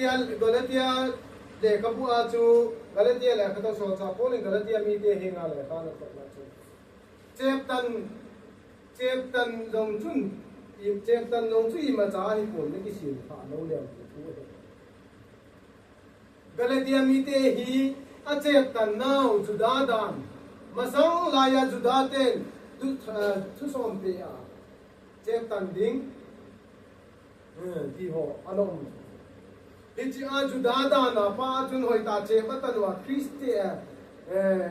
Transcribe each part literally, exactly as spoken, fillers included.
Galatia lekhabu a chu, Galatia lekha to solchah Paul in Galatia mite henga lekha ana thotna chu, cheptan, cheptan jong chun, i, cheptan jong chu imacha ahipon na kisem thah lou leu ti thu ahi. Galatia mite hi acheptan nau Juda dan, masang laiya Juda ten thu, eh, thusom pe a cheptan ding, eh, ti ho ana um. Hiche a Juda dan a pa chun hoitah chep atan uva Christian, eh,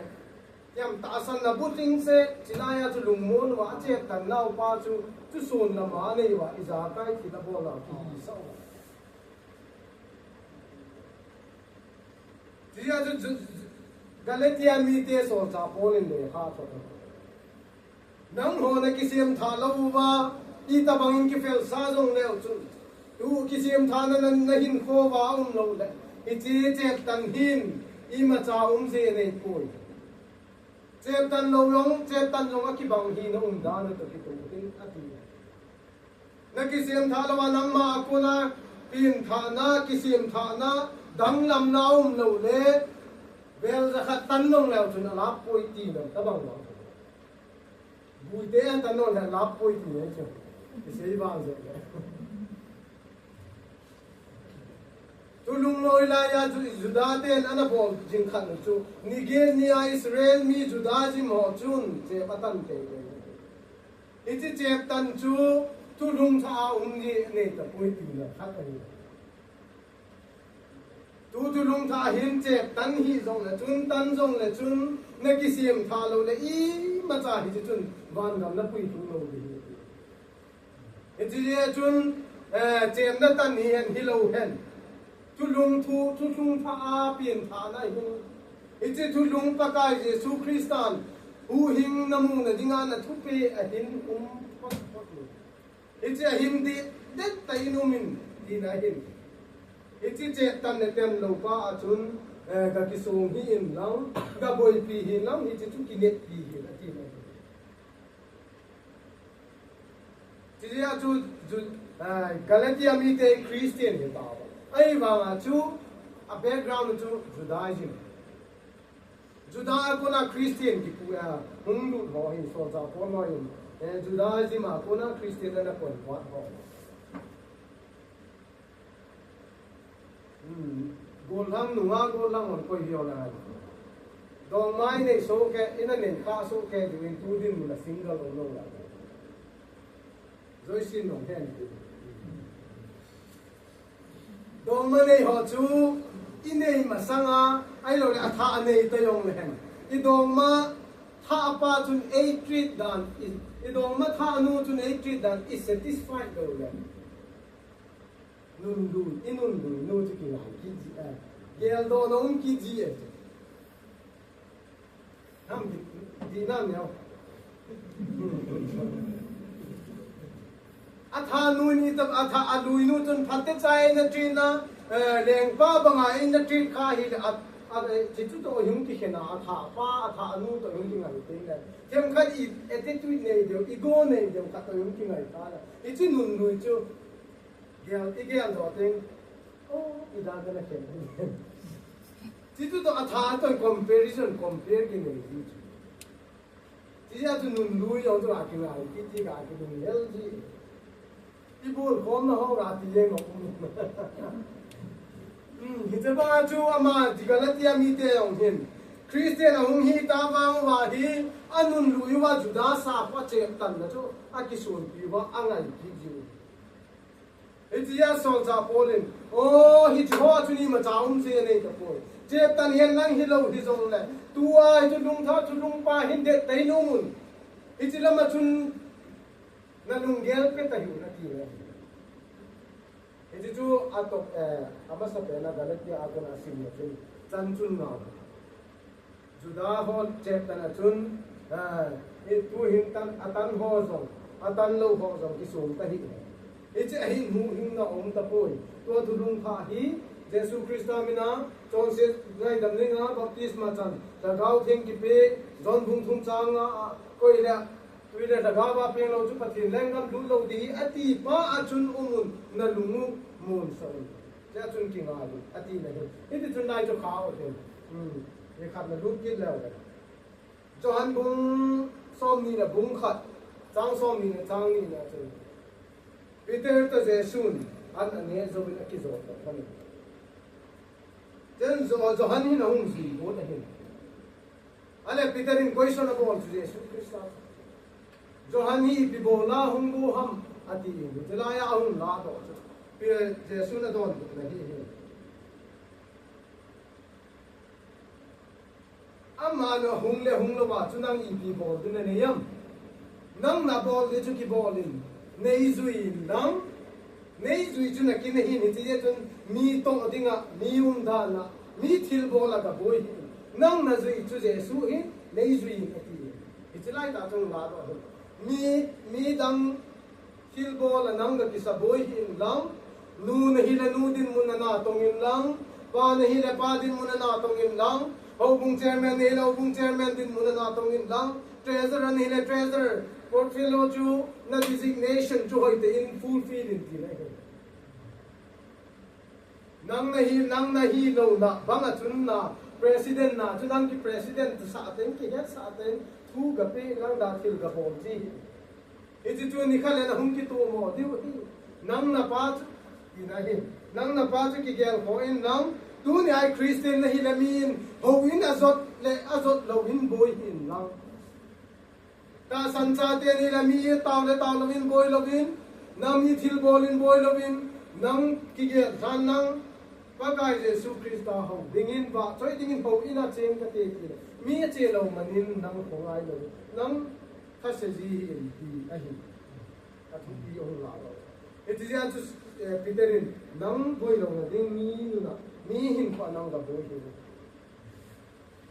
eh, tahsanna bu ding se, chilaiya chu lungmon uva acheptan nau pa chu, chu sun lama anei uva ijakai thil abol a kihisah uva. Tia chu, chu, Galatia mite solchah Paul in lekha thot. Nangho na kisem thah lou uva, itobang in kifel sa jong leu chun, tu kisem thahna na, na hinkho uva um lou le, hiche cheptan hin imacha um je nei poi. Cheptan lou jong, cheptan jong akibang hina um dan a toh kitoh ding ati. Na kisem thah lou a nangma a kona pengthahna, kisem thahna, danglamna um lou le, vel jakhat tan jong leu chun alap poi ti lou tobang lou. Buite a tan jong le alap poi ti le chu. Kisei vang jeh le. Thulhung loi laiya Ju-, Juda ten ana bol jing khat chu, nigel nia Israel mi Judaism ho chun chep atan teitei. Hiche cheptan chu thulhung thah a um ji nei tapoi tina khat ahi. Tu thulhung thah hin cheptan hi jong le chun, tan jong le chun, na kisem thah lou le imacha hiche chun vangam na pui thung lou ding ahi. Hiche jeh chun, eh, chepna tan hi hen hilou hen. Thulhung thu, thulhung thah a pengthahna hin. Hiche thulhung Pakai Jesu Christan huhhingna muna dinga na thupi ahin um phot phot in. Hiche ahin dih det tah in um in tina ahin. Hiche cheptan le tem lou pa a chun, eh, ga kisong hih in lang, ga boipi hih in lang, hiche chu kineppi hih in atina ahi. Chujeh a chu, chu, ah, Galatia mite Christian hi tauva. Ahivanga chu, a background chu Judaism. Juda a kona Christian kipu, ah, hung lut ho hin solchah Paul in, eh, Judaism a kona Christian ana convert ho. Hmm. Gollhang nunga gollhang hon koi hijongle. Dongma inei sohkei, ina nei kha sohkei diuvin tu dinmun a single um lou lai. Joyce in nong hen. Dongma nei ho chu inei masanga, ahilouleh athah anei ta jongle hen. I dongma thah pa chun ei treat dan, i, i dongma thah nu chun ei treat dan, i satisfied lou le. Nunlui, i nunlui nu chu kingai kit ji e. Geldohna um kit ji e. Ham di, di nam yau. Athah nu ni tam, athah alui nu chun phatecha in a treat na, eh, lengpa banga in a treat kha hile, a, a, eh, chuchu toh hung kikhen a, athah pa, athah nu toh hung kingai teng le. Themkhat i attitude nei diu, ego nei diu khat toh hung kingai ta le. Hiche nunlui chu. Gel, i geldoh teng, oh, i dan kana khen. Chuchu toh athah toh comparison, compare kinei ji chu. Chujeh a chu nunlui jong chu a kingai kit ji, a kinunghel ji. I bolkhomna ho ga ti jeng lou. Hmm, hiche banga chu ama Galatia mite jong hin Christian ahung hi ta vang uva hi, anunlui uva Juda sap a cheptanna chu akisonpi uva angai kit ji u. Hitia solchah Paul in, oh, hiche ho a chun imacha um ji anei tapoi. Cheptan hi nang hilou hijongle, tua hi thulhung thah, thulhung pa hin det tah in um un. Hiche lama chun na lunggel peh ta hih un ati le. Hiche chu atop, eh, amasapen a Galatia a kona asim le chun, chan chun ngau. Juda ho cheptan a chun, ah, i tuhin tan, atan ho jong, atan lou ho jong kisong ta hih. Hiche a hin huhhingna um tapoi. Tua thulhung thah hi, Jesu Christa mina, chonset ngaidam dinga, baptisma chan, Lhagao Theng kipe, John bung thum chang nga, ah, koi le, tui le Lhagao a peng lou chu Pathen lenggam lut lou ding, ati pa a chun um un, na lung u monsah un. Chea chun kingai un, ati na hi. Hiti chun nai chu kha u hin. Hmm. Hi khat na lut kit leu hen. Johan bung som ni na bung khat, chang som ni na chang ni na chun. Peter toh Jesu'n an aneh jouvin akijot toh khan. Chun Jo-, Johan hin ahung jui got ahin. Ale Peter in question abol chu Jesu Christa. Johan hi ipi bol a hung got ham ati in. Chulai a ahung ladoh chu. Pe-, Jesu'n adonbut na hi hi. Aman ahung le hung lou a chu nang ipi bol ding nanei em? Nang nabol ding chu kibol in, neijui in lang, neijui chu nakin ahin, hiti jeh chun mi toh ding a, mi umdan a, mi thilbol a gaboi hih in. Nang najui chu Jesu hi, neijui in ati. Hiche lai tah chun ladoh ahin. Mi, midang thilbol a nang gakisaboi hih in lang, nu nahi le nu dinmun a natong in lang, pa nahi le pa dinmun a natong in lang, houbung chairman nahi le houbung chairman dinmun a natong in lang, treasurer nahi le treasurer, portfolio chu na designation chu hoitah in fulfill in ti nahi. Nang nahi, nang nahi louna bang a chun na president na chu nang kipresident sah teng, kihetsah teng, thu gape lang da thil gabol ji. Hichu chu nikhat le nahung kitomo diu hi. Nang napa chu, tina hi. Nang napa chu kigel kho in lang. Tuni a Christian nahi le mi in hou in ajot le ajot lou in boi hih in lang. Tahsan chate nahi le mi tao le tao lou in boi lou in. Nang mi thilbol in boi lou in. Nang kigel lhan lang. Pakai Jesu Christa hou ding in vahchoi ding in hou in a cheng kate ti le. Mi ache lou man in nang khongai lou. Nang Thase ji hi in ti ahi. Athupi ahung la lou. Hiti jeh a chu, eh, Peter in, nang boi louna ding mi nunga, mi hinkhoa nang gaboi hi.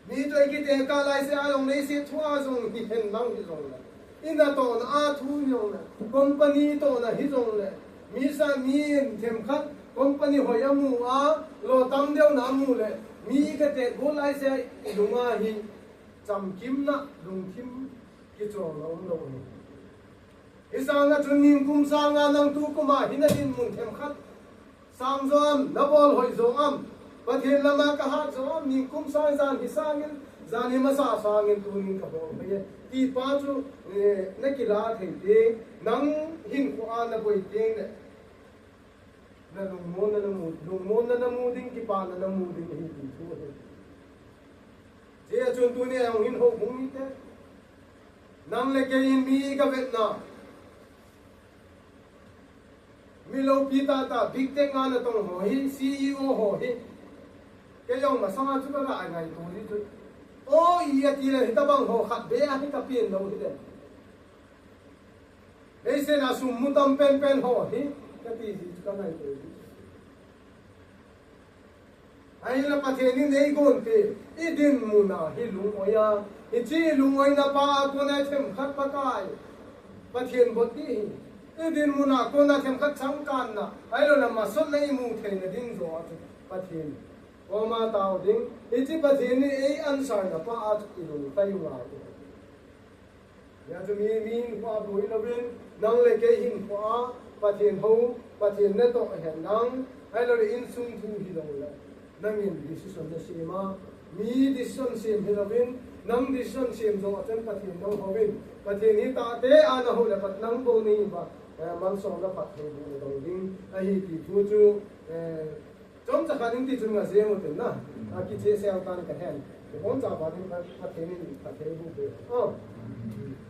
Mi toh ikite kah laise a jong leiset thua jong hihen lang hijongle. Inatohna a thu hijongle. Company tohna hijongle. Mi sa mi in themkhat company hoi amu a, lo tam deuna amu le. Mi kate go laise a ilunga hi. Chamkimna, lungkim, kichonna umlou ahi. Hisanga chun ningkum sanga nang tukum a hi nadinmun themkhat sang jo am, nabol hoi jo am, Pathen lama kahat jo am, ningkum sang jan hi sangin, jan hi masa sangin tunin kabol hoi e. Ti pa chu, eh, nakila thei teng, nang hinkhoa naboi teng le. Na lungmonna namu, lungmonna namu ding, kipana namu ding, ahi ti thu ahi. Hijeh chun tuni a hung hin houbung mite. Nang le kei in mi kavetna. Mi loupi tahtah, big tech a natong ho hi, C E O ho hi. Kei jong masanga chu kaga ngaito ji chu. O, i ati le, hitabang ho khat beh a hi kapen lou hile. Leiset a sum mu tam penpen ho hi, kati ji chu kangaito ji. Ahinla Pathen in eigonpeh, idinmun a hi lung-oi a, hiche lungoina pa a kona themkhat Pakai, Pathen bot ding hi. Idinmun a kona themkhat changkanna, ahilouleh masotna imu theina ding joh a chu Pathen koma tao ding, hiche Pathen in ei answer na pa a chu ilung kai u ngai. Hijeh chun mi, mi hinkhoa boi louvin, nang le kei hinkhoa, Pathen hou, Pathen natoh hen lang, ahilouleh insung thu hijongle, nangin decision nasem a, mi decision sem hilouvin, nang decision sem joh a chun Pathen nahou in, Pathen hi tahte a nahou le Pat nang bou nahi ba, eh, malsomna phattheibohna dong ding, ahi ti thu chu, eh, Chomcha khat in ti chun nga jeng u tin na. A kicheh sel tan kahen. Kei bon cha ba ding Pathen in phattheiboh peh. Oh.